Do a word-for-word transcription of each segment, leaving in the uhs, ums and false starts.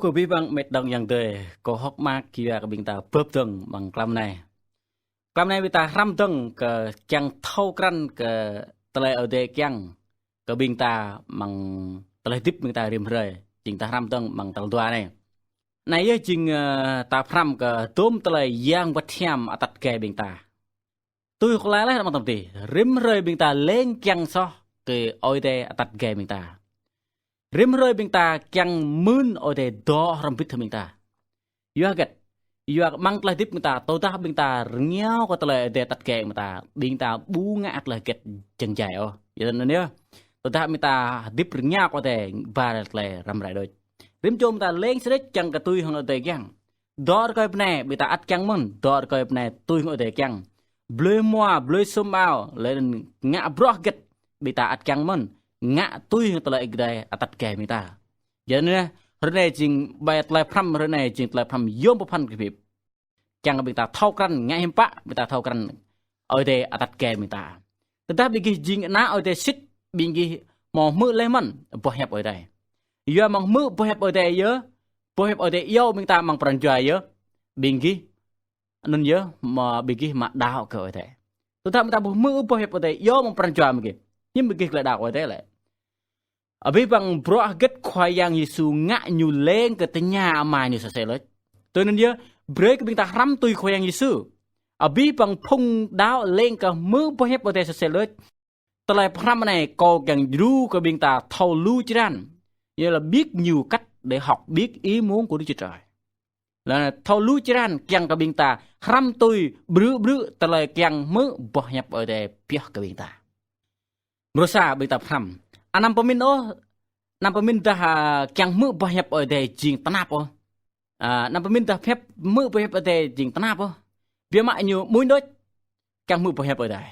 Ơ abih bang met dong yang dơi, kâo hơ̆k mơak kiăng kơ ƀing ta bưp dơ̆ng amăng tlam anai. Tlam anai ƀing ta hrăm dơ̆ng kơ kiăng thâo krăn kơ tơlơi Ơi Adai kiăng kơ ƀing ta amăng tơlơi hơdip ƀing ta rĭm hrơi. Jing ta hrăm dơ̆ng amăng tal dua anai. Anai yơh jing, ơ, ta hrăm kơ tôm tơlơi Yang Bơngăt Hiam atăt gai ƀing ta. Tui kơ laih laih amăng tơm tih, rĭm hrơi ƀing ta lêng kiăng soh kơ Ơi Adai atăt gai ƀing ta. Rĭm hrơi ƀing ta kiăng mưn Ơi Adai dŏ hrŏm bĭt hăng ƀing ta. Yua hơget? Yua amăng tơlơi hơdip ƀing ta, tơdah ƀing ta rơngiao kơ tơlơi Ơi Adai atăt gai ƀing ta, ƀing ta ƀu ngă tơlơi hơget jơngai ôh. Yua anŭn yơh. Tơdah ƀing ta hơdip rơngiao kơ Ơi Adai, ba tơlơi răm rai đôč. Rĭm čô ƀing ta lêng sĭt kiăng kơ tui hăng Ơi Adai kiăng. Dŏ rơkơi bơnai, ƀing ta ăt kiăng mơ̆n, dŏ rơkơi bơnai tui hăng Ơi Adai kiăng. Blơi hmua, blơi sum ao, laih anŭn ngă bruă hơget, ƀing ta ăt kiăng mơ̆n, ngă tui hăng tơlơi Ơi Adai atăt gai ƀing ta. Yua anŭn yơh, hrơi anai jing ƀai tơlơi hrăm, hrơi anai jing tơlơi hrăm yôm pơphan kơ hơbĭp. Kiăng kơ ƀing ta thâo krăn, ngă hiư̆m pă, ƀing ta thâo krăn Ơi Adai atăt gai ƀing ta. Tơdah ƀing gih jing ană Ơi Adai sĭt, ƀing gih hmâo hmư̆ laih mơ̆n boh hiăp Ơi Adai. Yua mơ̆ng hmư̆ boh hiăp Ơi Adai yơh, boh hiăp Ơi Adai iâu ƀing ta amăng pran jua yơh, ƀing gih anŭn yơh, mă ƀing gih mă đaŏ kơ Ơi Adai. Tơdah ƀing ta ƀu hmư̆ boh hiăp Ơi Adai iâu amăng pran jua ƀing gih, hiư̆m ƀing gih tơlơi đaŏ kơ Ơi Adai lĕ? Abih bang bruă hơget Khua Yang Yêsu ngă ñu lêng kơ tơña Ama ñu sơsel đôč. Tui anŭn yơh, brơi kơ ƀing ta hrăm tui Khua Yang Yêsu. Abih bang phung đaŏ lêng kơ hmư̆ boh hiăp Ơi Adai sơsel đôč. Tơlơi pơhrăm anai kâo kiăng djru kơ ƀing ta thâo lu črăn. Yua là biết nhiều cách để học biết ý muốn của Đức Chúa Trời. Là thâo lu črăn kiăng kơ ƀing ta hrăm tui brư̆ brư̆ tơlơi kiăng hmư̆ boh hiăp Ơi Adai pioh kơ ƀing ta. Mrô sa ƀing ta pơhrăm. Anăm pơmĭn ôh, anăm pơmĭn dah, a, kiăng hmư̆ boh hiăp Ơi Adai jing tơnap ôh. A, anăm pơmĭn dah hiăp hmư̆ boh hiăp Ơi Adai jing tơnap ôh. Biă mă ñu mơ̆n đôč kiăng hmư̆ boh hiăp Ơi Adai.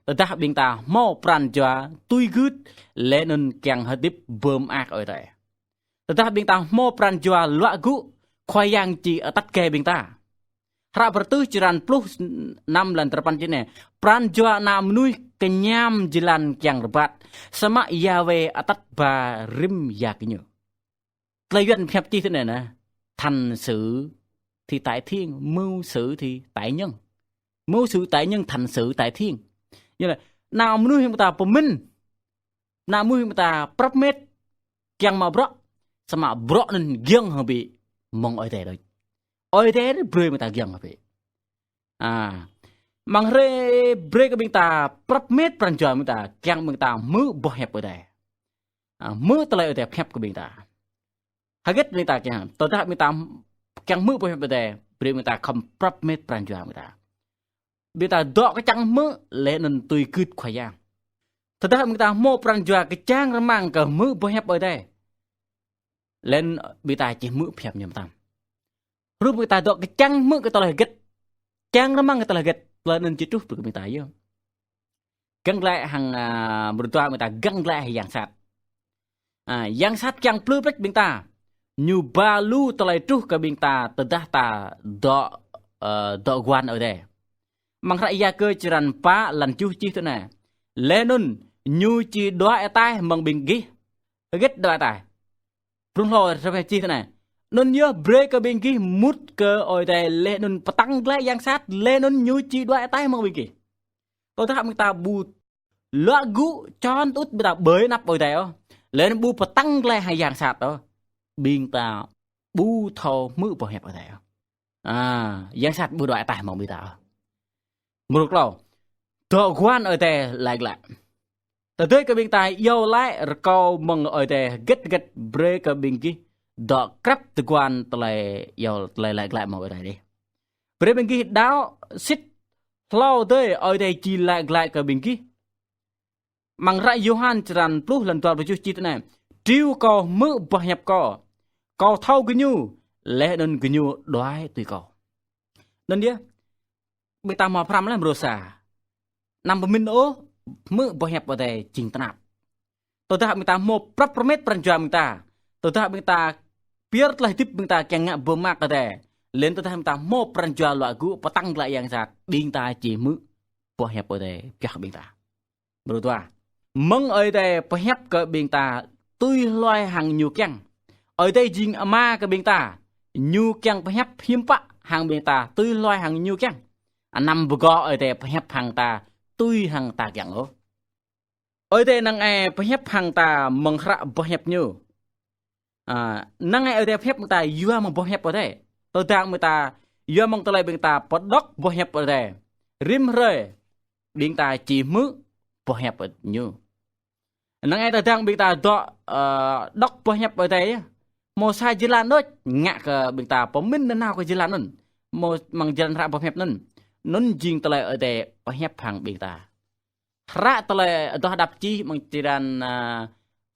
Tơdah ƀing ta hmâo pran jua tui gưt, laih anŭn kiăng hơdip pơmơak Ơi Adai. Tơdah ƀing ta hmâo pran jua luă gŭ, Khua Yang či atăt gai ƀing ta. Hră Bơrơtuh črăn pluh năm lăn tơpăn čih anai: Pran jua ană mơnuih kơñăm jơlan kiăng rơbat, samơ̆ Yahweh atăt ba rĭm jak ñu. Tơlơi Yuan pơhiăp čih tui anai nă: Thành sự thì tại thiên, mưu sự thì tại nhân. Mưu sự tại nhân, thành sự tại thiên. Nghĩa là ană mơnuih ƀing ta pơmĭn, ană mơnuih ƀing ta prăp met kiăng mă bruă, samơ̆ bruă anŭn giŏng hơbĭ mơ̆ng Ơi Adai đôč. Ơi Adai brơi ƀing ta giŏng hơbĭ. A, mơ̆ng hrơi brơi kơ ƀing ta prăp met pran jua ƀing ta, kiăng ƀing ta hmư̆ boh hiăp Ơi Adai. A, hmư̆ tơlơi Ơi Adai pơhiăp kơ ƀing ta. Hơget ƀing ta kiăng, tơdah ƀing ta kiăng hmư̆ boh hiăp Ơi Adai, brơi ƀing ta khŏm prăp met pran jua ƀing ta. Ƀing ta dŏ kơčăng hmư̆, laih anŭn tui gưt Khua Yang. Tơdah ƀing ta hmâo pran jua kơčăng rơmang kơ hmư̆ boh hiăp Ơi Adai, laih anŭn ƀing ta či hmư̆ pơhiăp ñu mơtam. Hrup ƀing ta dŏ kơčăng hmư̆ kơ tơlơi hơget, čang rơmang kơ tơlơi hơget, tơlơi anŭn či truh brơi kơ ƀing ta yơh. Găng glaĭ hăng, a, mrô dua ƀing ta găng glaĭ hăng yang sat. A, yang sat kiăng plư pleč ƀing ta. Ñu ba lu tơlơi truh kơ ƀing ta tơdah ta dŏ, ơ, dŏ guan Ơi Adai. Amăng hră Yakơ črăn pă lăn tơjuh čih tui anai: Laih anŭn ñu či đuaĭ ataih mơ̆ng ƀing gih. Hơget đuaĭ ataih? Prŭng hlâo rơbeh čih tui anai: Anŭn yơh brơi kơ ƀing gih mŭt kơ Ơi Adai laih anŭn pơtăng glaĭ yang sat, laih anŭn ñu či đuaĭ ataih mơ̆ng ƀing gih. Tơdah ƀing ta ƀu luă gŭ čon tŭt ƀing ta ƀơi anăp Ơi Adai ôh, laih anŭn ƀu pơtăng glaĭ hăng yang sat ôh, ƀing ta ƀu thâo hmư̆ boh hiăp Ơi Adai ôh. A, yang sat ƀu đuaĭ ataih mơ̆ng ƀing ta ôh. Mrô klâo. Dŏ guan Ơi Adai laĭ glaĭ. Tơdơi kơ ƀing ta iâu laĭ rơkâo mơ̆ng Ơi Adai hơget hơget, brơi kơ ƀing gih dŏ krăp tơguan tơlơi iâu, tơlơi laĭ glaĭ mơ̆ng Ơi Adai dih. Brơi ƀing gih đaŏ sĭt hlâo dơi Ơi Adai či laĭ glaĭ kơ ƀing gih. Amăng hră Yôhan črăn pluh lăn dua pluh tơjuh čih tui anai: Triu kâo hmư̆ boh hiăp kâo, kâo thâo gơñu, laih anŭn gơñu đuaĭ tui kâo. Anŭn yơh, ƀing ta hmâo pơhrăm laih mrô sa. Anăm pơmĭn ôh, hmư̆ boh hiăp Ơi Adai jing tơnap. Tơdah ƀing ta hmâo prăp prơmet pran jua ƀing ta, tơdah ƀing ta pơyơr tơlơi hơdip ƀing ta kiăng ngă pơmơak Ơi Adai, laih anŭn tơdah ƀing ta hmâo pran jua luă gŭ pơtăng glaĭ yang sat, ƀing ta či hmư̆ boh hiăp Ơi Adai pioh ƀing ta. Mrô dua. Mơ̆ng Ơi Adai pơhiăp kơ ƀing ta tui hluai hăng ñu kiăng. Ơi Adai jing Ama kơ ƀing ta. Ñu kiăng pơhiăp hiư̆m pă hăng ƀing ta, tui hluai hăng Ñu kiăng. Anăm pơgŏ Ơi Adai pơhiăp hăng ta, tui hăng ta kiăng ôh. Ơi Adai năng ai pơhiăp hăng ta mơ̆ng hră boh hiăp Ñu. A, năng ai Ơi Adai pơhiăp mơ̆ng ta yua mơ̆ng boh hiăp Ơi Adai. Tơdang mơ̆ng ta yua mơ̆ng tơlơi ƀing ta pơđŏk boh hiăp Ơi Adai. Rĭm hrơi ƀing ta či hmư̆ boh hiăp Ñu. Năng ai tơdang ƀing ta dŏ, ơ, đŏk boh hiăp Ơi Adai yơh. Hmâo sa jơlan đôč, ngă kơ ƀing ta pơmĭn nanao kơ jơlan anŭn. Hmâo mơ̆ng jơlan hră boh hiăp anŭn. Anŭn jing tơlơi Ơi Adai pơhiăp hăng ƀing ta. Hră Tơlơi Adoh Đăp čih mơ̆ng črăn, a,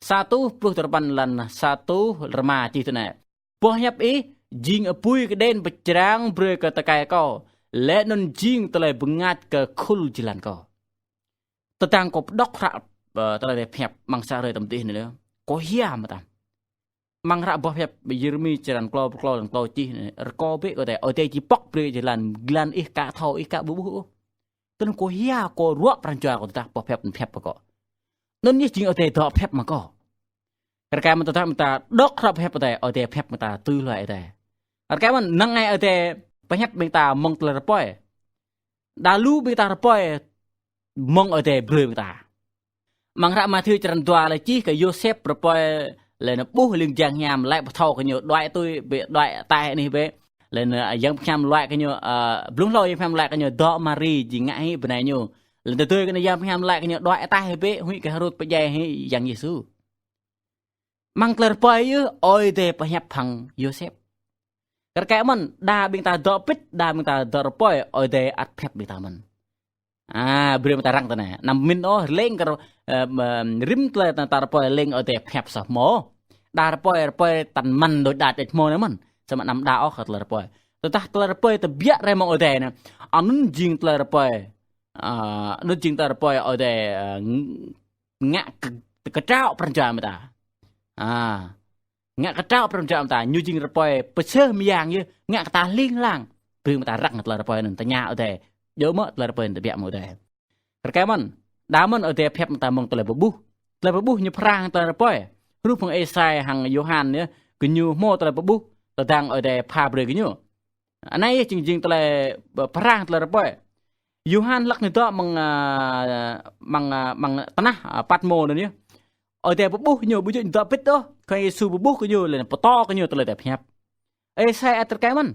sa rơtuh pluh duapăn lăn sa rơtuh rơma čih tui anai: Boh hiăp Ih jing apui kơđen pơčrang brơi kơ tơkai kâo, laih anŭn jing tơlơi bơngač kơ khul jơlan kâo. Tơdang kâo pơđŏk hră, ơ, tơlơi Ơi Adai pơhiăp amăng sa hrơi tơm tih anai, kâo hia mơtam. Amăng hră boh hiăp Yêrêmi črăn klâo pluh klâo lăn klâo čih anai, rơkâo bĕ kơ Ơi Adai, Ơi Adai či pŏk brơi jơlan, jơlan ih ka thâo, ih ka ƀu ƀuh ôh. Tơl anŭn kâo hia, kâo ruă pran jua kâo tơdah boh hiăp pơhiăp kơ kâo. Anŭn yơh jing Ơi Adai dŏ pơhiăp mă kâo. Kar kaĭ mơ̆n tơdah mơ̆ng ta đŏk hră pơhiăp Ơi Adai, Ơi Adai pơhiăp mơ̆ng ta tui hluai Ơi Adai. Kar kaĭ mơ̆n năng ai Ơi Adai pơhiăp ƀing ta mơ̆ng tơlơi rơpơi. Đa lu ƀing ta rơpơi mơ̆ng Ơi Adai brơi ƀing ta. Amăng hră Mathiơ črăn dua lĕ čih kơ Yôsep rơpơi laih anŭn ƀuh ling jang hiam laĭ pơthâo kơ ñu đuaĭ tui bĕ, đuaĭ ataih anih bĕ. Laih anŭn, a, yang hiam laĭ kơ ñu, a, blung hlâo yang hiam laĭ kơ ñu dŏ Mari či ngă hĭ bơnai ñu. Laih anŭn tơdơi kơ ñu yang hiam laĭ kơ ñu đuaĭ ataih bĕ, huĭ kơ Hêrôd pơdjai hĭ Yang Yêsu. Amăng tơlơi rơpơi yơh Ơi Adai pơhiăp hăng Yôsep. Kar kaĭ mơ̆n, đa ƀing ta dŏ pĭt, đa ƀing ta dŏ rơpơi, Ơi Adai ăt pơhiăp ƀing ta mơ̆n. A, brơi mơ̆ng ta răng tui anai. Anăm pơmĭn ôh, lêng kơ, ơ, ơ, rĭm tơlơi ta rơpơi lêng Ơi Adai pơhiăp soh hmâo. Đa rơpơi, rơpơi tăn măn đôč đač đôč hmâo anai mơ̆n. Samơ̆ anăm đa ôh kơ tơlơi rơpơi. Tơdah tơlơi rơpơi tơbiă rai mơ̆ng Ơi Adai anai. Anŭn jing tơlơi rơpơi. A, anŭn jing tơlơi rơpơi Ơi Adai, ơ, ng-, ngă kơ-, kơtraŏ pran jua mơ̆ng ta. A. Ngă kơtraŏ pran jua mơ̆ng ta, ñu jing rơpơi pơsơh mơyang yơh, ngă kơ ta hling hlang. Brơi mơ̆ng ta răng tơlơi rơpơi anŭn, tơña Ơi Adai. Djơ̆ mơ̆ tơlơi rơpơi anŭn tơbiă mơ̆ng Ơi Adai. Kar kaĭ mơ̆n, đa mơ̆n Ơi Adai pơhiăp mơ̆ng ta mơ̆ng tơlơi pơƀuh. Tơlơi pơƀuh ñu pơhrang tơlơi rơpơi. Hrup hăng Êsai hăng Yôhan yơh, gơñu hmâo tơlơi pơƀuh, tơdang Ơi Adai pha brơi gơñu. Anai yơh jing jing tơlơi pơhrang tơlơi rơpơi. Yôhan hlăk ñu dŏ mơ̆ng, a, mơ̆ng, a, mơ̆ng tơnah, a, Patmô anŭn yơh. Ơi Adai pơƀuh ñu, ƀu djơ̆ ñu dŏ pĭt ôh. Khua Yêsu pơƀuh kơ ñu, laih anŭn pơtô kơ ñu tơlơi Ơi Adai pơhiăp. Êsai ăt tơkai mơ̆n.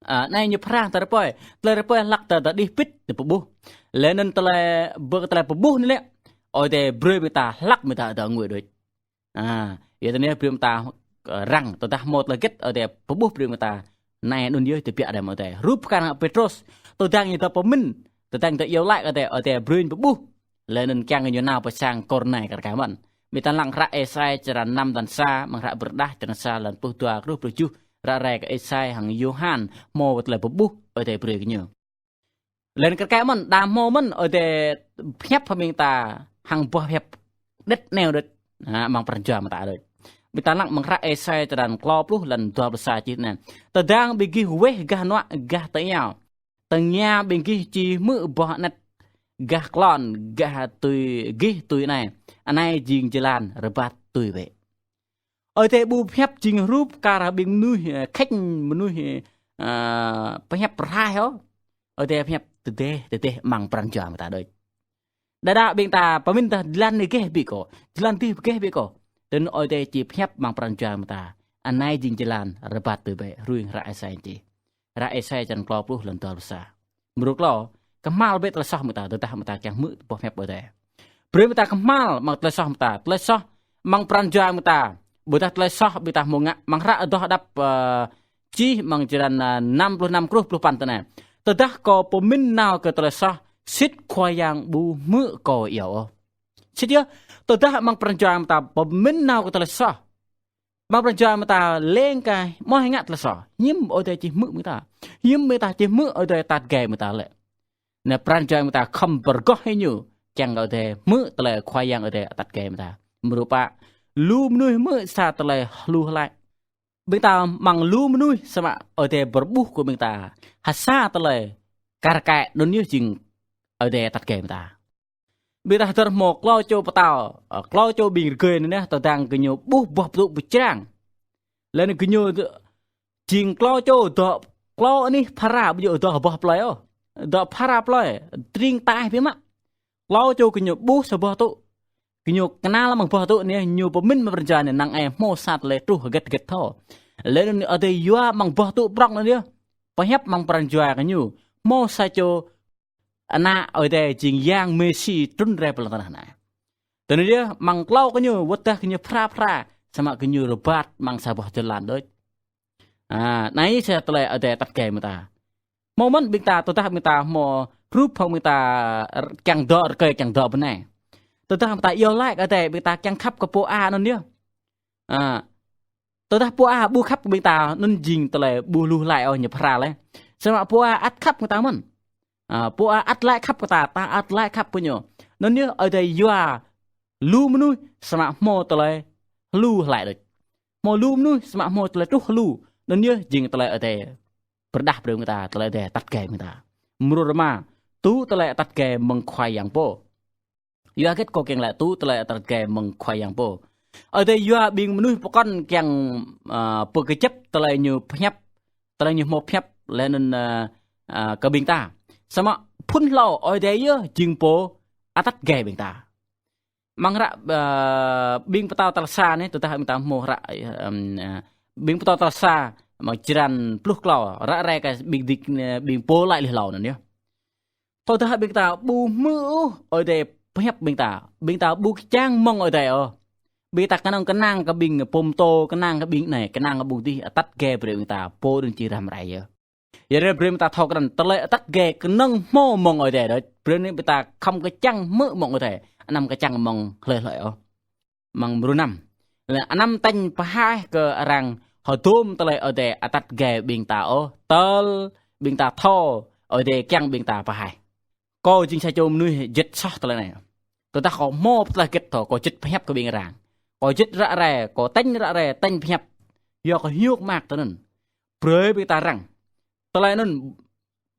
A, anai ñu pơhrang tơlơi rơpơi. Tơlơi rơpơi hlăk ta dŏ đih pĭt, ta pơƀuh. Laih anŭn tơlơi, ƀơi tơlơi pơƀuh anai lĕ, Ơi Adai brơi ƀing ta hlăk mơ̆ng ta dŏ ngui đôč. A, yua tui anai brơi mơ̆ng ta, ơ, răng, tơdah hmâo tơlơi hơget Ơi Adai pơƀuh brơi mơ̆ng ta. Anai anŭn yơh tơbiă rai mơ̆ng Ơi Adai. Hrup kar hăng Pêtrôs, tơdang ñu dŏ pơmĭn, tơdang ñu dŏ iâu laĭ kơ Ơi Adai, Ơi Adai brơi ñu pơƀuh. Laih anŭn kiăng ñu nao pơ sang Kôrnai kar kaĭ mơ̆n. Ƀing ta lăng hră Êsai črăn năm lăn sa, amăng hră Pơrơđah črăn sa lăn pluh dua truh pluh tơjuh, ră ruai kơ Êsai hăng Yôhan hmâo tơlơi pơƀuh Ơi Adai brơi kơ ñu. Laih anŭn kar kaĭ mơ̆n, đa hmâo mơ̆n Ơi Adai pơhiăp hăng ƀing ta hăng boh hiăp đĕt neo đĕt. A, amăng pran jua mơ̆ng ta đôč. Ƀing ta lăng amăng hră Êsai črăn klâo pluh lăn dua pluh sa čih anai: Tơdang ƀing gih weh gah hnuă gah tơiâo, tơngia ƀing gih či hmư̆ boh anet gah klon, gah tui gih tui anai: Anai jing jơlan, rơbat tui bĕ. Ơi Adai ƀu pơhiăp jing hrup kar ƀing mơnuih, ơ, khĕng mơnuih, ơ, pơhiăp rơhaih ôh. Ơi Adai pơhiăp tơdeh, tơdeh amăng pran jua mơ̆ng ta đôč. Đơđa ƀing ta pơmĭn tơdah jơlan anai geh ƀiă kơ, jơlan adih geh ƀiă kơ. Tơl anŭn Ơi Adai či pơhiăp amăng pran jua mơ̆ng ta. Anai jing jơlan, rơbat tui bĕ, hrup hăng hră Êsai čih. Hră Êsai črăn klâo pluh lăn dua pluh sa. Mrô klâo, kơhma̱l bĕ tơlơi soh mơ̆ng ta, tơdah mơ̆ng ta kiăng hmư̆ boh hiăp Ơi Adai. Brơi mơ̆ng ta kơhma̱l amăng tơlơi soh mơ̆ng ta, tơlơi soh amăng pran jua mơ̆ng ta. Ƀôdah tơlơi soh ƀing ta hmâo ngă, amăng hră Adoh Đăp, ơ, čih amăng črăn, ơ, năm pluh năm truh pluh păn tui anai: Tơdah kâo pơmĭn nao kơ tơlơi soh, sĭt Khua Yang ƀu hmư̆ kâo iâu ôh. Sĭt yơh, tơdah amăng pran jua mơ̆ng ta pơmĭn nao kơ tơlơi soh, amăng pran jua mơ̆ng ta lêng kơ hmâo hơngă tơlơi soh, hiư̆m Ơi Adai či hmư̆ mơ̆ng ta. Hiư̆m mơ̆ng ta či hmư̆ Ơi Adai atăt gai mơ̆ng ta lĕ. Anai pran jua mơ̆ng ta khŏm pơrơgoh hĭ ñu, kiăng kơ Ơi Adai hmư̆ tơlơi Khua Yang Ơi Adai atăt gai mơ̆ng ta. Mrô pă, lu mơnuih hmư̆ sa tơlơi hluh hlai. Ƀing ta amăng lu mơnuih samơ̆ Ơi Adai pơƀuh kơ ƀing ta ha sa tơlơi kar kaĭ, anŭn yơh jing Ơi Adai atăt gai mơ̆ng ta. Ƀing ta hơdơr hmâo klâo čô pơtao, ơ, klâo čô ƀing rơgơi anai, tơdang gơñu ƀuh boh pơtŭ pơčrang. Laih anŭn gơñu jing klâo čô dŏ, klâo anih phara, ƀu djơ̆ dŏ boh plơi ôh. Dŏ phara plơi, tring taih biă mă. Klâo čô gơñu ƀuh sa boh tŭ. Gơñu kơnăl amăng boh tŭ anai, ñu pơmĭn amăng pran jua anai, năng ai hmâo sa tơlơi truh hơget hơget thâo. Laih anŭn Ơi Adai yua amăng boh tŭ prŏng anŭn yơh pơhiăp amăng pran jua gơñu, hmâo sa čô ană Ơi Adai jing Yang Mêsi trŭn rai pơ lŏn tơnah anai. Tui anŭn yơh, amăng klâo gơñu, wơ̆t dah gơñu phara phara, samơ̆ gơñu rơbat amăng sa boh jơlan đôč. A, anai sa tơlơi Ơi Adai atăt gai mơ̆ng ta. Hmâo mơ̆n ƀing ta, tơdah ƀing ta hmâo hrup hăng ƀing ta kiăng dŏ rơkơi kiăng dŏ bơnai. Tơdah ƀing ta iâu laĭ kơ Ơi Adai, ƀing ta kiăng khăp kơ pô A anŭn yơh. A, tơdah pô A ƀu khăp kơ ƀing ta, anŭn jing tơlơi ƀu lu hlai ôh, ñu phara laih. Samơ̆ pô A ăt khăp kơ ta mơ̆n. A, pô A ăt laĭ khăp kơ ta, ta ăt laĭ khăp kơ ñu. Anŭn yơh Ơi Adai yua lu mơnuih samơ̆ hmâo tơlơi lu hlai đôč. Hmâo lu mơnuih samơ̆ hmâo tơlơi truh lu. Anŭn yơh jing tơlơi Ơi Adai pơrơđah brơi ƀing ta, tơlơi Ơi Adai atăt gai ƀing ta. Mrô rơma, tŭ tơlơi atăt gai mơ̆ng Khua Yang pô. Yua hơget kâo kiăng laĭ tŭ tơlơi atăt gai mơ̆ng Khua Yang pô? Ơi Adai yua ƀing mơnuih pơkŏn kiăng, a, pơkơjăp tơlơi ñu pơhiăp, tơlơi ñu hmâo pơhiăp laih anŭn, a, a, kơ ƀing ta. Samơ̆ phŭn hlâo Ơi Adai yơh jing pô atăt gai ƀing ta. Amăng hră, a, Ƀing Pơtao tal sa anai, tơdah ƀing ta hmâo hră, ưm, a, Ƀing Pơtao tal sa, amăng črăn pluh klâo, ră ruai kơ ƀing dik, a, ƀing pô laĭ laih hlâo anŭn yơh. Tơdah ƀing ta ƀu hmư̆ ôh Ơi Adai pơhiăp ƀing ta, ƀing ta ƀu kơčang mơ̆ng Ơi Adai ôh. Ƀing ta kơnơ̆ng kơnang kơ ƀing pơtô, kơnang kơ ƀing anai, kơnang kơ ƀing adih, atăt gai brơi ƀing ta, pô anŭn či răm rai yơh. Yua anŭn brơi ƀing ta thâo krăn, tơlơi atăt gai kơnơ̆ng hmâo mơ̆ng Ơi Adai đôč, brơi anŭn ƀing ta khŏm kơčang hmư̆ mơ̆ng Ơi Adai, anăm kơčang mơ̆ng hlơi hlơi ôh. Amăng mrô năm. Lĕ anăm tañ pơhaih kơ arăng hơdôm tơlơi Ơi Adai atăt gai ƀing ta ôh, tơl ƀing ta thâo Ơi Adai kiăng ƀing ta pơhaih. Kâo jing sa čô mơnuih jĕt soh tơlơi anai. Tơdah kâo hmâo pơtlaih hơget thâo, kâo jĕt pơhiăp kơ ƀing arăng. Kâo jĕt ră ruai, kâo tañ ră ruai, tañ pơhiăp. Yua kâo hiư̆m mơak tui anŭn. Brơi ƀing ta răng. Tơlơi anŭn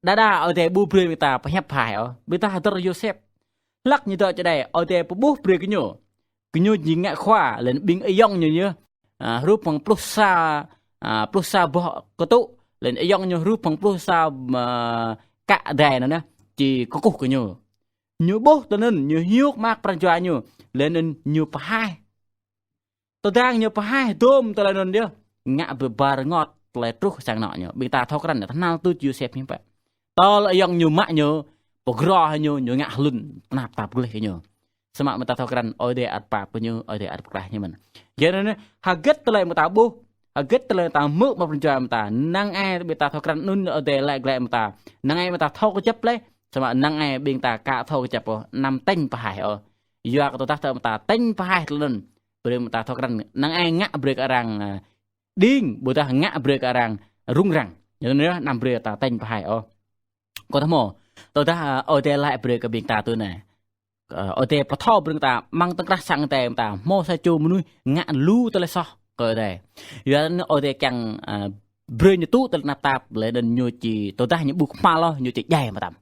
đơđa Ơi Adai ƀu brơi ƀing ta pơhiăp pơhaih ôh. Ƀing ta hơdơr Yôsep. Hlăk ñu dŏ čơđai, Ơi Adai pơƀuh brơi kơ ñu. Kơ ñu jing ngă khua, laih anŭn ƀing ayŏng ñu ñu, a, hrup hăng pluh sa, a, pluh sa boh kơtŭ, laih anŭn ayŏng ñu hrup hăng pluh sa, a, kă đai anŭn yơh, či kơkuh kơ ñu. Ñu ƀuh tui anŭn, ñu hiư̆m mơak pran jua ñu, laih anŭn ñu pơhaih. Tơdang ñu pơhaih hơdôm tơlơi anŭn yơh, ngă bơbar rơngot tơlơi truh sang anŏ ñu. Ƀing ta thâo krăn, tơhnal tuč Yôsep hiư̆m pă. Tơl ayŏng ñu mă ñu, pơgrô hăng ñu, ñu ngă hlŭn, tơnap tap gleh kơ ñu. Samơ̆ ƀing ta thâo krăn, Ơi Adai ăt pap kơ ñu, Ơi Adai ăt pơklaih ñu mơ̆n. Yua anŭn, hơget tơlơi ƀing ta ƀuh, hơget tơlơi ta hmư̆ amăng pran jua ƀing ta, năng ai ƀing ta thâo krăn anŭn Ơi Adai laĭ glaĭ ƀing ta, năng ai ƀing ta thâo kơjăp laih, samơ̆ năng ai ƀing ta ka thâo kơjăp ôh, anăm tañ pơhaih ôh. Yua kơ tơdah ta tañ pơhaih tơlơi anŭn, brơi ƀing ta thâo krăn, năng ai ngă brơi kơ arăng, a, đing, ƀôdah ngă brơi kơ arăng rŭng răng. Yua anŭn yơh, anăm brơi ta tañ pơhaih ôh. Kâo thâo hmâo, tơdah, a, Ơi Adai laĭ brơi kơ ƀing ta tui anai. Ơ, Ơi Adai pơthâo brơi ta, amăng tơkrah sang Ơi Adai ta, hmâo sa čô mơnuih ngă lu tơlơi soh kơ Ơi Adai. Yua anŭn Ơi Adai kiăng, a, brơi ñu tŭ tơlơi tơnap tap, laih anŭn ñu či, tơdah ñu ƀu kơhma̱l ôh, ñu či djai mơtam.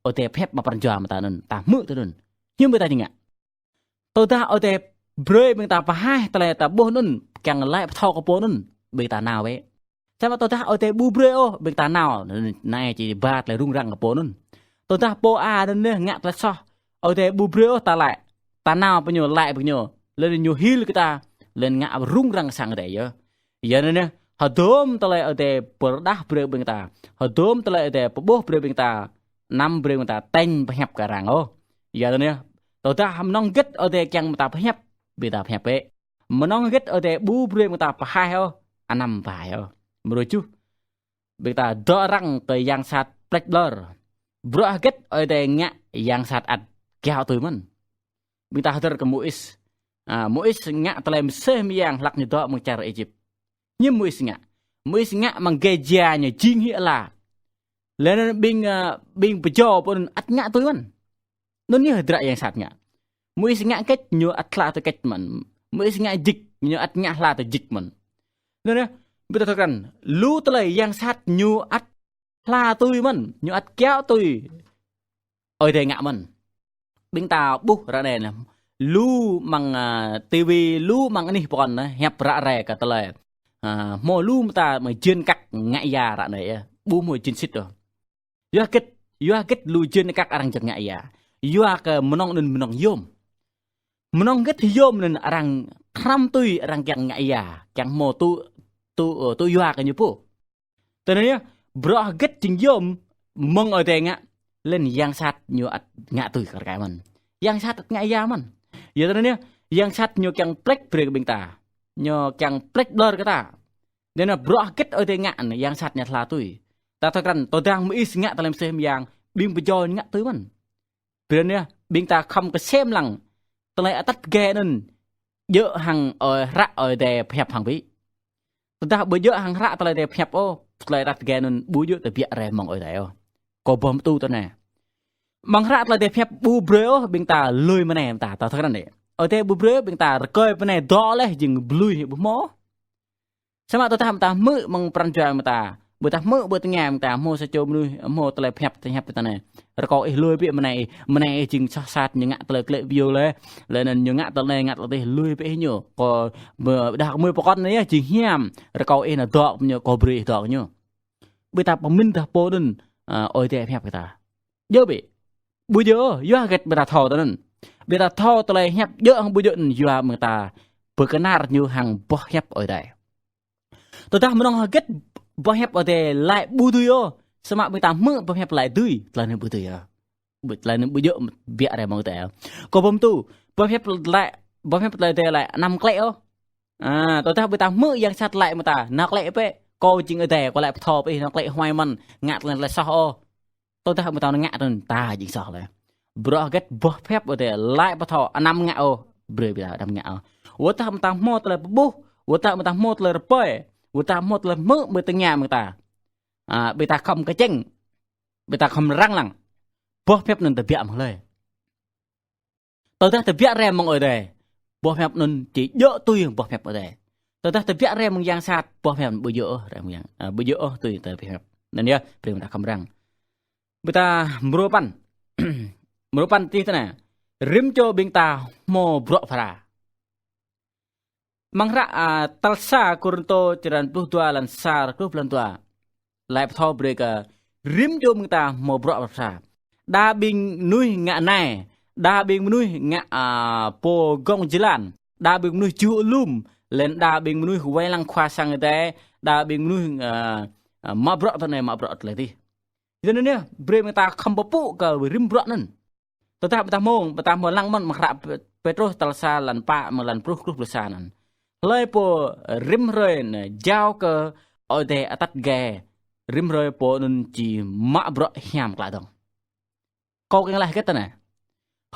Ơi Adai pơhiăp amăng pran jua ƀing ta anŭn, ta hmư̆ tui anŭn. Hiư̆m ƀing ta či ngă. Tơdah Ơi Adai brơi ƀing ta pơhaih tơlơi ta ƀuh anŭn, kiăng laĭ pơthâo kơ pô anŭn, ƀing ta nao bĕ. Samơ̆ tơdah Ơi Adai ƀu brơi ôh, ƀing ta nao, anai či ba tơlơi rŭng răng kơ pô anŭn. Tơdah pô A anŭn yơh ngă tơlơi soh, Ơi Adai ƀu brơi ôh ta laĭ, ta nao pơ ñu, laĭ pơ ñu, laih anŭn ñu hil kơ ta, laih anŭn ngă rŭng răng sang Ơi Adai yơh. Yua anŭn yơh, hơdôm tơlơi Ơi Adai pơrơđah brơi ƀing ta, hơdôm tơlơi Ơi Adai pơƀuh brơi ƀing ta, anăm brơi ƀing ta tañ pơhiăp kơ arăng ôh. Yua anŭn yơh, tơdah mơnơ̆ng hơget Ơi Adai kiăng ƀing ta pơhiăp, ƀing ta pơhiăp bĕ. Mơnơ̆ng hơget Ơi Adai ƀu brơi ƀing ta pơhaih ôh, anăm pơhaih ôh. Mrô tơjuh. Ƀing ta dŏ răng kơ yang sat pleč lơr. Bruă hơget Ơi Adai ngă yang sat ăt kiaŏ tui mơ̆n. Ƀing ta hơdơr kơ Môis. A, Môis ngă tơlơi mơsêh mơyang hlăk ñu dŏ amăng čar Êjip. Hiư̆m Môis ngă? Môis ngă amăng gai jia ñu jing hĭ ala. Laih anŭn ƀing, a, ƀing pơjâo pô anŭn ăt ngă tui mơ̆n. Anŭn yơh hơdră yang sat ngă. Môis ngă kĕč ñu ăt hla tui kĕč mơ̆n. Môis ngă jik ñu ăt ngă hla tui jik mơ̆n. Anŭn yơh, ƀing ta thâo krăn, lu tơlơi yang sat ñu ăt hla tui mơ̆n, ñu ăt kiaŏ tui Ơi Adai ngă mơ̆n. Ƀing ta ƀuh ră anai, lu amăng, a, ti vi, lu amăng anih pơkŏn anai, hiăp ră ruai kơ tơlơi, a, hmâo lu mơta mơ̆ jên kăk ngă ia ră anai yơh. Ƀu hmâo jên sĭt ôh. Yua hơget, yua hơget lu jên kăk arăng jăk ngă ia. Yua kơ mơnơ̆ng anŭn mơnơ̆ng yôm. Mơnơ̆ng hơget yôm anŭn arăng hrăm tui arăng kiăng ngă ia. Kiăng hmâo tŭ, tŭ, tŭ yua kơ ñu pô. Tui anŭn yơh, bruă hơget jing yôm mơ̆ng Ơi Adai ngă, laih anŭn yang sat ñu ăt ngă tui kar kaĭ mơ̆n. Yang sat ăt ngă ia mơ̆n. Yua tui anŭn yơh, yang sat ñu kiăng plĕč brơi kơ ƀing ta. Ñu kiăng plĕč ƀlŏr kơ ta. Tui anŭn bruă hơget Ơi Adai ngă anŭn yang sat ñu hla tui. Ta thâo krăn, tơdang Môis ngă tơlơi mơsêh mơyang, ƀing pơjâo ngă tui mơ̆n. Brơi anŭn yơh, ƀing ta khŏm kơsem lăng tơlơi atăt tơgê anŭn djơ̆ hăng ơi hră Ơi Adai pơhiăp hăng ƀĭ. Tơdah ƀu djơ̆ hăng hră tơlơi Ơi Adai pơhiăp ôh, tơlơi atăt tơgê anŭn ƀu djơ̆ tơbiă rai mơ̆ng Ơi Adai ôh. Kâo ƀuh mơ̆ tui tui anai. Mơ̆ng hră tơlơi Ơi Adai pơhiăp ƀu brơi ôh ƀing ta lui mơnai mơta, ta thâo krăn đĕ. Ơi Adai ƀu brơi ƀing ta rơkơi mơnai dŏ laih jing ƀu lui ƀu hmâo. Samơ̆ tơdah mơta hmư̆ mơ̆ng pran jua mơta, ƀôdah hmư̆ ƀơi tơngia mơta, hmâo sa čô mơnuih, hmâo tơlơi pơhiăp, tơlơi pơhiăp tui anai. Rơkâo ih lui bĕ mơnai ih, mơnai ih jing soh sat ñu ngă tơlơi klĕ ƀiă laih, laih anŭn ñu ngă tơlơi anai ngă tơlơi adih, lui bĕ ih ñu. Kâo ƀôdah kơ mơi pơkŏn anai yơh jing hiam, rơkâo ih nao dŏ ñu, kâo brơi ih dŏ ñu. Ƀing ta pơmĭn dah pô anŭn, a, Ơi Adai pơhiăp kơ ta. Djơ̆ bĕ. Ƀu djơ̆, yua hơget ƀing ta thâo tui anŭn. Ƀing ta thâo tơlơi hiăp djơ̆ hăng ƀu djơ̆ anŭn yua mơ̆ng ta pơkơnar ñu hăng boh hiăp Ơi Adai. Tơdah mơnơ̆ng hơget boh hiăp Ơi Adai laĭ ƀu dưi ôh, samơ̆ ƀing ta hmư̆ boh hiăp laĭ dưi, tơlơi anŭn ƀu dưi ôh. Ƀu, tơlơi anŭn ƀu djơ̆ tơbiă rai mơ̆ng Ơi Adai ôh. Kâo ƀuh mơ̆ tui, boh hiăp laĭ, boh hiăp tơlơi Ơi Adai laĭ anăm klĕ ôh. A, tơdah ƀing ta hmư̆ yang sat laĭ mơta, nao klĕ bĕ, kâo jing Ơi Adai, kâo laĭ pơthâo bĕ, nao klĕ huai mơ̆n, ngă tơlơi, tơlơi soh ôh. Tơdah mơta ngă tui anŭn ta jing soh laih. Bruă hơget boh hiăp Ơi Adai laĭ pơthâo anăm ngă ôh, brơi ƀing ta anăm ngă ôh. Wơ̆t tơdah mơta hmâo tơlơi pơƀuh, wơ̆t tơdah mơta hmâo tơlơi rơpơi, wơ̆t tơdah hmâo tơlơi hmư̆ ƀơi tơngia mơta. A, ƀing ta khŏm kơčĕng, ƀing ta khŏm răng lăng. Boh hiăp anŭn tơbiă mơ̆ng hlơi. Tơdah tơbiă rai mơ̆ng Ơi Adai, boh hiăp anŭn či djơ̆ tui boh hiăp Ơi Adai. Tơdah tơbiă rai mơ̆ng yang sat, boh hiăp ƀu djơ̆ ôh, rai mơ̆ng yang, a, ƀu djơ̆ ôh tui tơlơi hiăp. Anŭn yơh, brơi ƀing ta khŏm răng. Ƀing ta mrô păn. Mrô păn tih tui anai. Rĭm čô ƀing ta hmâo bruă phara. Mơ̆ng hră, a, tal sa Kôrintô črăn pluh dua lăn sa truh lăn dua. Laĭ pơthâo brơi kơ rĭm čô ƀing ta hmâo bruă phara. Đa ƀing mơnuih ngă nai, đa ƀing mơnuih ngă, a, pô gong jơlan, đa ƀing mơnuih čuh alum, laih anŭn đa ƀing mơnuih wai lăng khua sang Ơi Adai, đa ƀing mơnuih, a, a, mă bruă tui anai mă bruă tui adih. Yua anŭn yơh, brơi ƀing ta khŏm pơpŭ kơ rĭm bruă anŭn. Tơdah ƀing ta hmâo, ƀing ta hmâo lăng mơ̆n mơ̆ng hră Pê-, Pêtrôs tal sa lăn pă mơ̆ng lăn truh truh pluh sa anŭn. Hlơi pô rĭm hrơi anŭn jao kơ Ơi Adai atăt tơgê, rĭm hrơi pô anŭn či mă bruă hiam klă dơ̆ng. Kâo kiăng laĭ hơget tui anai.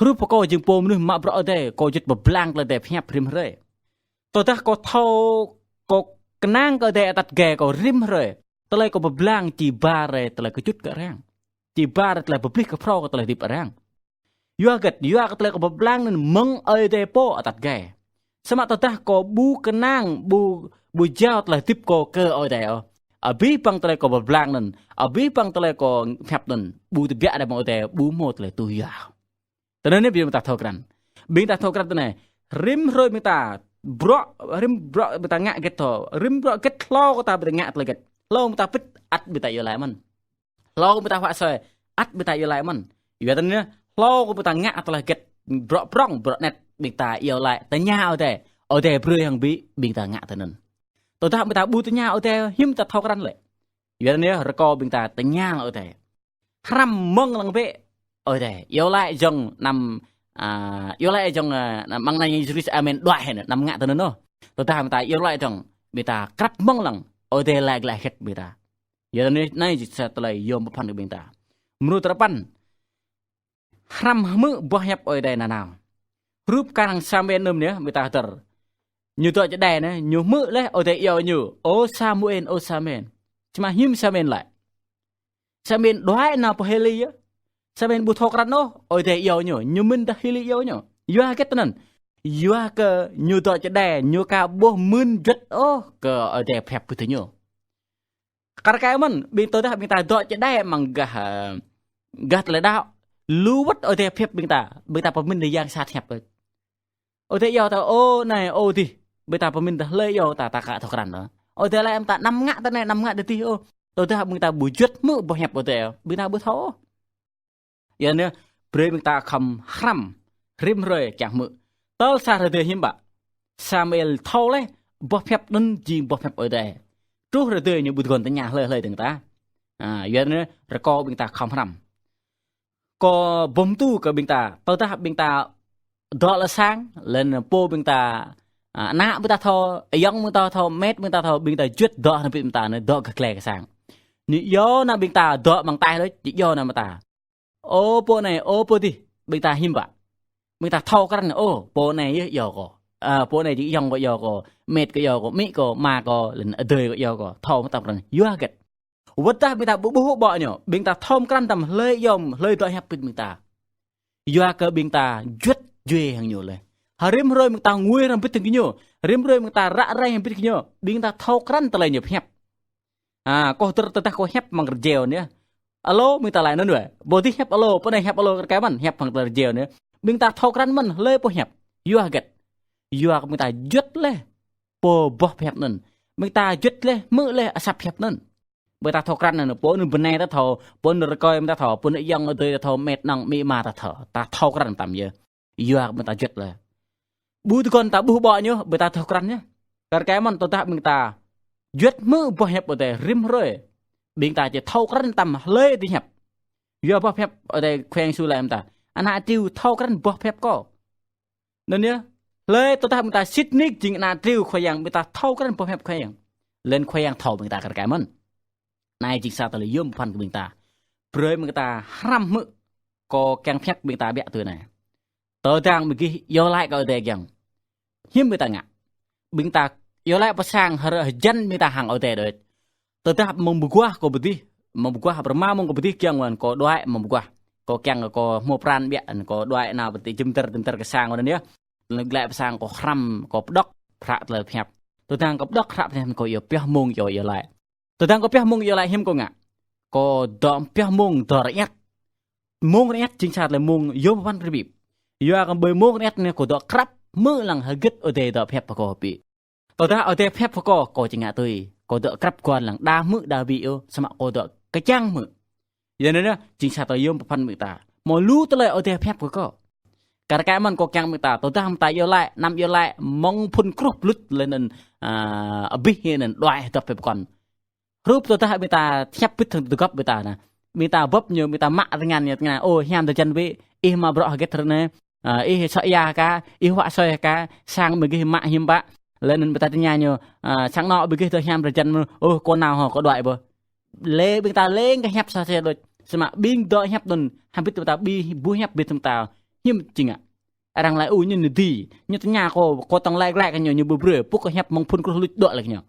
Hrup kâo jing pô mơnuih mă bruă Ơi Adai, kâo juăt pơblang tơlơi Ơi Adai pơhiăp rĭm hrơi. Tơdah kâo thâo, kâo kơnang kơ Ơi Adai atăt tơgê kâo rĭm hrơi. Tơlơi kâo pơblang či ba rai tơlơi kơčŭt kơ arăng. Či ba rai tơlơi pơplih kơ phrâo kơ tơlơi hơdip arăng. Yua hơget, yua kơ tơlơi kâo pơblang anŭn mơ̆ng Ơi Adai pô atăt tơgê. Samơ̆ tơdah kâo ƀu kơnang, ƀu, ƀu jao tơlơi hơdip kâo kơ Ơi Adai ôh. Abih bang tơlơi kâo pơblang anŭn, abih bang tơlơi kâo pơhiăp anŭn, ƀu tơbiă rai mơ̆ng Ơi Adai, ƀu hmâo tơlơi tui yua. Tui anŭn yơh ƀing ta thâo krăn. Ƀing ta thâo krăn tui anai. Rĭm hrơi ƀing ta, bruă, rĭm bruă ƀing ta ngă hơget thâo. Rĭm bruă hơget hlâo kơ ta ƀing ta ngă tơlơi hơget. Hlâo ƀing ta pĭt ăt ƀing ta iâu laĭ mơ̆n. Hlâo ƀing ta huă sui, ăt ƀing ta iâu laĭ mơ̆n. Yua tui anŭn yơh, hlâo kơ ƀing ta ngă tơlơi hơget. Bruă prŏng, bruă anet ƀing ta iâu laĭ. Tơña Ơi Adai. Ơi Adai brơi hăng ƀing, ƀing ta ngă tui anŭn. Tơdah ƀing ta ƀu tơña Ơi Adai, hiư̆m ta thâo krăn lĕ. Yua anŭn yơh, rơkâo ƀing ta tơña lăng Ơi Adai. Hrăm mơ̆ng lăng bĕ Ơi Adai. Iâu laĭ jơ̆ng anăm, a, iâu laĭ jơ̆ng, a, anăm mơ̆ng anai Yêsu Krist amen đuaĭ hĭ anŭn, anăm ngă tui anŭn ôh. Tơdah ƀing ta iâu laĭ dơ̆ng, ƀing ta krăp mơ̆ng lăng Ơi Adai laĭ glaĭ hơget ƀing ta. Yua anŭn anai jing sa tơlơi yôm pơphan kơ ƀing ta. Mrô tal păn. Hrăm hmư̆ boh hiăp Ơi Adai nanao. Hrup kar hăng Samuel anŭn yơh, ƀing ta hơdơr. Ñu dŏ čơđai anai, ñu hmư̆ laih Ơi Adai iâu ñu: Ơ Samuel, ơ Samuel. Samơ̆ hiư̆m Samuel laĭ. Samuel đuaĭ nao pơ Hêli yơh. Samuel ƀu thâo krăn ôh, Ơi Adai iâu ñu, ñu mĭn dah Hêli iâu ñu. Yua hơget tui anŭn. Yua kơ ñu dŏ čơđai, ñu ka ƀuh mưn juăt ôh kơ Ơi Adai pơhiăp brơi tui ñu. Kar kaĭ mơ̆n, ƀing tơdah ƀing ta dŏ čơđai amăng gah, ơ, gah tơlơi đaŏ, lu wơ̆t Ơi Adai pơhiăp ƀing ta, ƀing ta pơmĭn dah yang sat hiăp. Ơi Adai iâu ta ơ anai ơ adih, ƀing ta pơmĭn dah hlơi iâu ta, ta ka thâo krăn ôh. Ơi Adai laĭ ƀing ta anăm ngă tơ anai, anăm ngă tơ adih ôh. Tơdah ƀing ta ƀu juăt hmư̆ boh hiăp Ơi Adai, ƀing ta ƀu thâo ôh. Yua anŭn, brơi ƀing ta khŏm hrăm, rĭm hrơi kiăng hmư̆. Tơl sa rơdêh hiư̆m pă Samuel thâo laih boh hiăp anŭn jing boh hiăp Ơi Adai. Truh rơdêh ñu ƀu tơguan tơña hlơi hlơi dơ̆ng tah. A, yua anŭn rơkâo ƀing ta khŏm hrăm. Kâo bom tu kơ ƀing ta, tơdah ƀing ta dŏ lŏn sang, lŏn pô ƀing ta, a, ană ƀing ta thâo, ayŏng ƀing ta thâo, met ƀing ta thâo, ƀing ta juăt dŏ hrŏm hơbĭt ƀing ta anai, dŏ kơ klĕ kơ sang. Ñu yua anŭn ƀing ta dŏ amăng taih đôč, ñu yua anŭn ƀing ta. Ơ pô anai, ơ pô adih, ƀing ta hiư̆m pă. Ƀing ta thâo krăn, ơ, pô anai yơh yua kâo. A, pô anai jing ayŏng kâo yua kâo, met kâo yua kâo, amĭ kâo, ama kâo, lŏn adơi kâo yua kâo. Thâo mơtam krăn, yua hơget. Wơ̆t tơdah ƀing ta ƀu ƀuh ƀô̆ ñu, ƀing ta thâo mơ̆ krăn tơlơi yom, hlơi dŏ hiăp hơbĭt ƀing ta. Yua kơ ƀing ta juăt jue hăng ñu laih. Hơrĭm hrơi ƀing ta ngui hrŏm hơbĭt hăng ñu, rĭm hrơi ƀing ta ră ruai hrŏm hơbĭt hăng ñu, ƀing ta thâo krăn tơlơi ñu pơhiăp. A, kâo tơr tơdah kâo hiăp amăng rơjeo anai. Alo, ƀing ta laĭ anŭn wơ̆t. Pô adih hiăp alo, pô anai hiăp alo kar kaĭ mơ̆n, hiăp amăng rơjeo anai. Ƀing ta thâo krăn mơ̆n, hlơi pô hiăp. Yua hơget. Yua kơ ƀing ta juăt laih pô boh pơhiăp anŭn. Ƀing ta juăt laih, hmư̆ laih asăp hiăp anŭn. Ƀing ta thâo krăn anŭn, pô anŭn bơnai ta thâo, pô anŭn rơkơi ta thâo, pô anŭn ayŏng adơi ta thâo, met nong amĭ ama ta thâo. Ta thâo krăn tơm yơh. Yua ƀing ta juăt laih. Ƀu tơguan ta ƀuh ƀô̆ ñu, ƀing ta thâo krăn yơh. Kar kaĭ mơ̆n tơdah ƀing ta juăt hmư̆ boh hiăp Ơi Adai rĭm hrơi. Ƀing ta či thâo krăn tơm hlơi dŏ hiăp. Yua boh hiăp Ơi Adai Khua Yang Yêsu laĭ mơ̆n ta. Ană triu thâo krăn boh hiăp kâo. Anŭn yơh, hlơi tơdah ƀing ta sĭt nik jing ană triu Khua Yang, ƀing ta thâo krăn boh hiăp Khua Yang. Lŏn Khua Yang thâo ƀing ta kar kaĭ mơ̆n. Anai jing sa tơlơi yôm pơphan kơ ƀing ta. Brơi ƀing ta hrăm hmư̆, kâo kiăng pơhiăp ƀing ta biă tui anai. Tơdang ƀing gih iâu laĭ kơ Ơi Adai kiăng, hiư̆m ƀing ta ngă. Ƀing ta iâu laĭ pơ sang hơrơ hơjăn ƀing ta hăng Ơi Adai đôč. Tơdah mơ̆ng mơguah kâo pơdih, mơ̆ng mơguah pơrơma mơ̆ng kâo pơdih kiăng wơ̆n kâo đuaĭ mơ̆ng mơguah. Kâo kiăng kâo hmâo pran biă, kâo đuaĭ nao pơ tơlơi jum dar jum dar kơ sang wơ̆n yơh. Lĕ glaĭ pơ sang kâo hrăm, kâo pơđŏk hră tơlơi pơhiăp. Tơdang kâo pơđŏk hră tơlơi pơhiăp kâo iâu pioh mông iâu laĭ. Tơdang kâo pioh mông iâu laĭ hiư̆m kâo ngă. Kâo dŏ pioh mông dŏ rơiăt. Mông rơiăt jing sa tơlơi mông yôm pơphan rơbip. Yua kơ ƀơi mông rơiăt anai kâo dŏ krăp hmư̆ lăng hơget Ơi Adai dŏ pơhiăp pơ kâo pĭ. Tơdah Ơi Adai pơhiăp pơ kâo, kâo či ngă tui. Kâo dŏ krăp guan lăng đa hmư̆ đa ƀĭ ôh, samơ̆ kâo dŏ kơčăng hmư̆. Yua anŭn yơh, jing sa tơlơi yôm pơphan ƀing ta. Hmâo lu tơlơi Ơi Adai pơhiăp kơ kâo. Kar kaĭ mơ̆n kâo kiăng ƀing ta, tơdah ƀing ta iâu laĭ, anăm iâu laĭ, mơ̆ng phŭn kruh pơluč lĕ anŭn, a, abih hĭ anŭn đuaĭ hơdŏp pĕ pơkŏn. Hrup tơdah ƀing ta hiăp hơbĭt hăng tơgŏp ƀing ta anai. Ƀing ta bưp ñu, ƀing ta mă tơngan ñu, tơngan, ô, hiam tơjăn bĕ, ih mă bruă hơget ră anai, a, ih sŏ ia hơka, ih huă asơi hơka, sang ƀing gih mă hiư̆m pă. Lĕ anŭn ƀing ta tơña ñu, a, sang anŏ ƀing gih dŏ hiam tơjăn mơ̆n, ô, kâo nao hŏ, kâo đuaĭ ƀơh. Lĕ ƀing ta lêng kơ hiăp sa sĕ đôč. Samơ̆ ƀing dŏ hiăp anŭn, hơbĭt ƀing ta ƀu, ƀu hiăp hơbĭt ƀing ta, hiư̆m či ngă. Arăng laĭ, ô, ñu nao dih, ñu tơña kâo, kâo tŏng laĭ glaĭ kơ ñu, ñu ƀu brơi, pŭk kâo hiăp mơ̆ng phŭn kruh luč dŏ laĭ kơ ñu.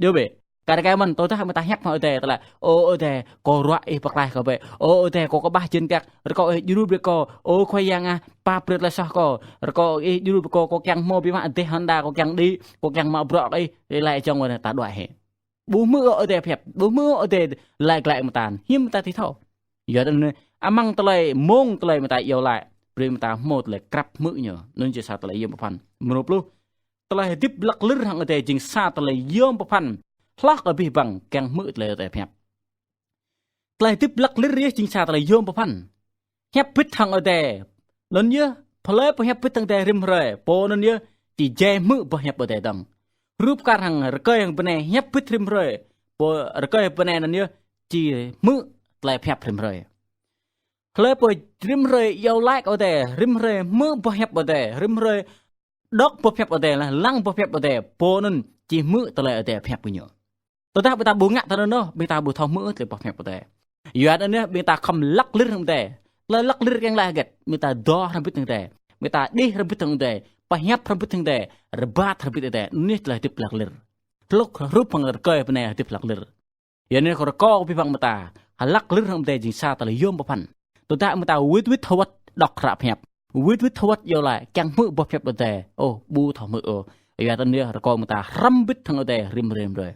Djơ̆ bĕ. Kar kaĭ mơ̆n, tơdah ƀing ta hiăp hăng Ơi Adai, ta laĭ, ô, Ơi Adai, kâo ruă ih pơklaih kâo bĕ. Ô, Ơi Adai, kâo kơƀah jên piăk, rơkâo ih djru brơi kâo. Ô, Khua Yang ah, pap brơi tơlơi soh kâo. Rơkâo ih djru brơi kâo, kâo kiăng hmâo biă mă dêh Honda, kâo kiăng đĭ, kâo kiăng mă bruă kơ ih. Ih laĭ čong wơ̆n ta đuaĭ hĭ. Ƀu hmư̆ ôh Ơi Adai pơhiăp, ƀu hmư̆ ôh Ơi Adai laĭ glaĭ mơ̆ng ta, hiư̆m ta či thâo. Yua anŭn, amăng tơlơi mông tơlơi ƀing ta iâu laĭ, brơi ƀing ta hmâo tơlơi krăp hmư̆ ñu, anŭn jing sa tơlơi yôm pơphan. Mrô pluh. Tơlơi hơdip lăk lir hăng Ơi Adai jing sa tơlơi yôm pơphan hloh kơ abih bang kiăng hmư̆ tơlơi Ơi Adai pơhiăp. Tơlơi hơdip lăk lir yơh jing sa tơlơi yôm pơphan. Hiăp hơbĭt hăng Ơi Adai. Anŭn yơh, hlơi pô hiăp hơbĭt hăng Ơi Adai rĭm hrơi, pô anŭn yơh či jai hmư̆ boh hiăp Ơi Adai dơ̆ng. Hrup kar hăng rơkơi hăng bơnai hiăp hơbĭt rĭm hrơi, pô rơkơi bơnai anŭn yơh či hmư̆ tơlơi pơhiăp rĭm hrơi. Hlơi pô rĭm hrơi iâu laĭ kơ Ơi Adai, rĭm hrơi hmư̆ boh hiăp Ơi Adai, rĭm hrơi đŏk boh hiăp Ơi Adai, lăng boh hiăp Ơi Adai, pô anŭn či hmư̆ tơlơi Ơi Adai pơhiăp kơ ñu. Tơdah ƀing ta ƀu ngă tơlơi anŭn, ƀing ta ƀu thâo hmư̆ tơlơi boh hiăp Ơi Adai. Yua anŭn yơh, ƀing ta khŏm lăk lir hăng Ơi Adai. Tơlơi lăk lir kiăng laĭ hơget, ƀing ta dŏ hrŏm hơbĭt hăng Ơi Adai. Ƀing ta đih hrŏm hơbĭt hăng Ơi Adai. Pơhiăp hrŏm hơbĭt hăng Ơi Adai. Rơbat hrŏm hơbĭt Ơi Adai. Anŭn yơh tơlơi hơdip lăk lir. Hlŏk hrup hăng rơkơi bơnai hơdip lăk lir. Yua anŭn kâo rơkâo kơ abih bang ƀing ta, hlăk lir hăng Ơi Adai jing sa tơlơi yôm pơphan. Tơdah ƀing ta wĭt wĭt hơwơ̆t đŏk hră pơhiăp, wĭt wĭt hơwơ̆t iâu laĭ, kiăng hmư̆ boh hiăp Ơi Adai, ôh, ƀu thâo hmư̆ ôh. Yua anŭn yơh rơkâo ƀing ta hrŏm hơbĭt hăng Ơi Adai rĭm hrơi rĭm hrơi.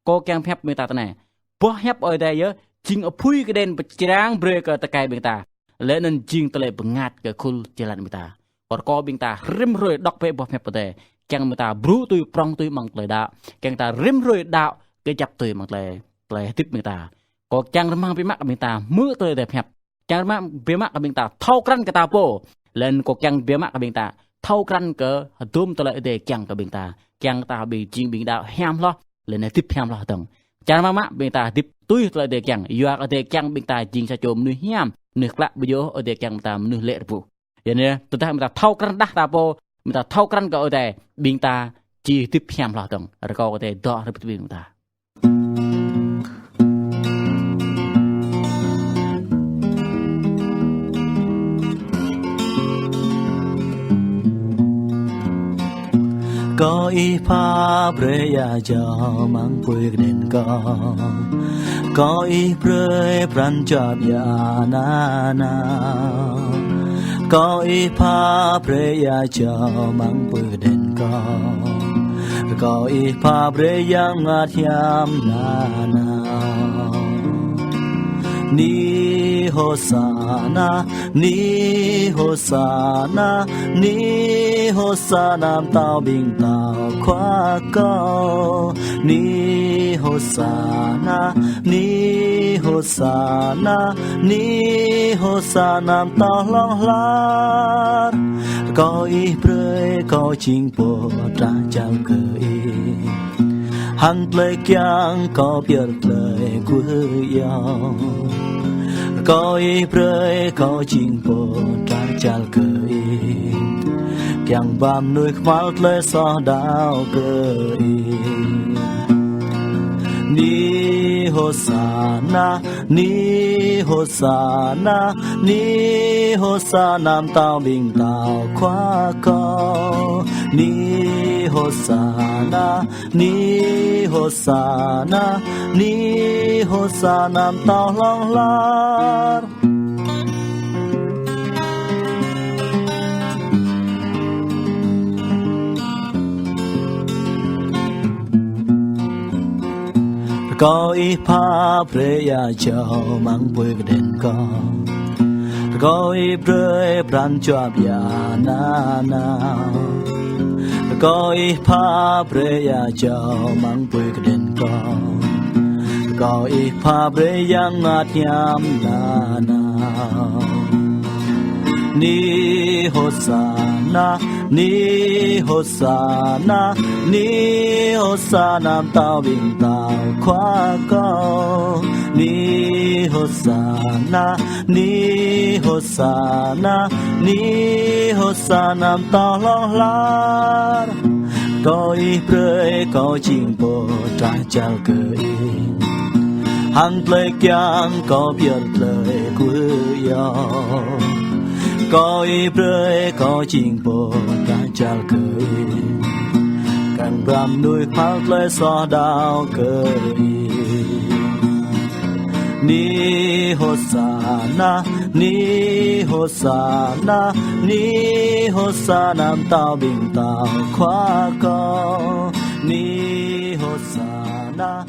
Kâo kiăng pơhiăp ƀing ta tui anai. Boh hiăp Ơi Adai yơh, jing apui kơđen pơčrang brơi kơ tơkai ƀing ta. Lĕ anŭn jing tơlơi bơngăt kơ khul jơlan ƀing ta. Kâo rơkâo ƀing ta rĭm hrơi đŏk bĕ boh hiăp Ơi Adai. kiăng ƀing ta brŭ tui prŏng tui amăng tơlơi đaŏ, kiăng ta rĭm hrơi đaŏ kơjăp tui amăng tơlơi, tơlơi hơdip ƀing ta. Kâo kiăng rơmang biă mă kơ ƀing ta hmư̆ tơlơi Adai pơhiăp. Kiăng rơmang biă mă kơ ƀing ta thâo krăn kơ ta pô. Laih anŭn kâo kiăng biă mă kơ ƀing ta thâo krăn kơ hơdôm tơlơi Adai kiăng kơ ƀing ta. Kiăng ta ƀu jing ƀing đaŏ hiam hloh, laih anŭn hơdip hiam hloh dơ̆ng. Kiăng rơmang mă ƀing ta hơdip tui tơlơi Adai kiăng. Yua kơ Adai kiăng ƀing ta jing sa čô mơnuih hiam, mơnuih klă, ƀu djơ̆ Adai kiăng ƀing ta mơnuih lĕ rơbuh. Yua anŭn, tơdah ƀing ta thâo krăn đah ta pô, ƀing ta thâo krăn kơ Adai, ƀing ta či hơdip hiam hloh dơ̆ng. Rơkâo kơ Adai dŏ hrŏm hăng ƀing ta. Kâo ih pha brơi ia jâo amăng apui kơđen kâo. Kâo ih brơi pran jua ƀiă nanao. Kâo ih pha brơi ia jâo amăng apui kơđen kâo. Kâo ih pha brơi Yang Bơngăt Hiam nanao. Ni Hôsana, ni Hôsana, ni Hôsana pơtao ƀing pơtao Khua kâo. Ni Hôsana, ni Hôsana, ni Hôsana pơtao hlŏng lar. Rơkâo ih brơi kâo jing pô trah jal kơ ih. Hăng tơlơi kiăng kâo pơyơr tơlơi kwưh iâu. Rơkâo ih brơi kâo jing pô trah jal kơ ih. Kiăng ba mơnuih kơhma̱l tơlơi soh đaŏ kơ ih. Ni Hôsana, ni Hôsana, ni Hôsana pơtao ƀing pơtao Khua kâo. Ni Hôsana, ni Hôsana, ni Hôsana pơtao hlŏng lar. Rơkâo ih pha brơi ia jâo amăng apui kơđen kâo. Rơkâo ih brơi pran jua ƀiă nanao. Rơkâo ih pha brơi ia jâo amăng apui kơđen kâo. Rơkâo ih pha brơi Yang Bơngăt Hiam nanao. Ni Hôsana, ni Hôsana, ni Hôsana pơtao ƀing pơtao Khua kâo. Ni Hôsana, ni Hôsana, ni Hôsana pơtao hlŏng lar. Rơkâo ih brơi kâo jing pô trah jal kơ ih. Hăng tơlơi kiăng kâo pơyơr tơlơi kwưh iâu. Rơkâo ih brơi kâo jing pô trah jal kơ ih. Kiăng ba mơnuih kơhma̱l tơlơi soh đaŏ kơ ih. Ni Hôsana, ni Hôsana, ni Hôsana pơtao ƀing pơtao Khua kâo. Ni Hôsana,